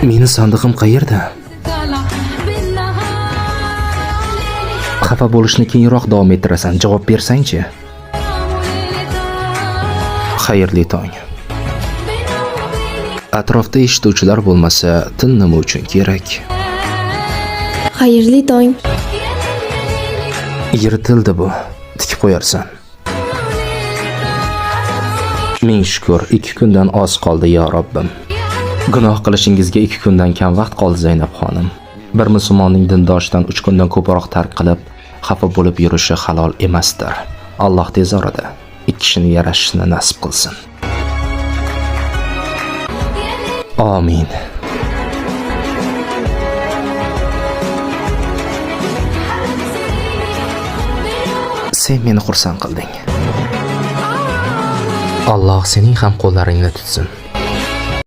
Meni sandig'im qayerda? Xafa bo'lishni keyinroq davom ettirasan. Javob bersang-chi? Xayrli tong. Atrofda eshituvchilar bo'lmasa, til nima uchun kerak? Xayrli tong. Yirtildi bu. Tikib qo'yarsan. Ming shukr, 2 kundan oz qoldi ya Robbim. Gunoh qilishingizga 2 kundan kam vaqt qoldi Zaynab xonim. Bir musulmonning dindoshidan 3 kundan ko'proq tark qilib, xafa bo'lib yurishi halol emasdir. Alloh tez orada ikki kishini yarashishni nasib qilsin. Amin. Sen meni xursand qilding. Alloh sening ham qo'llaringni tutsin.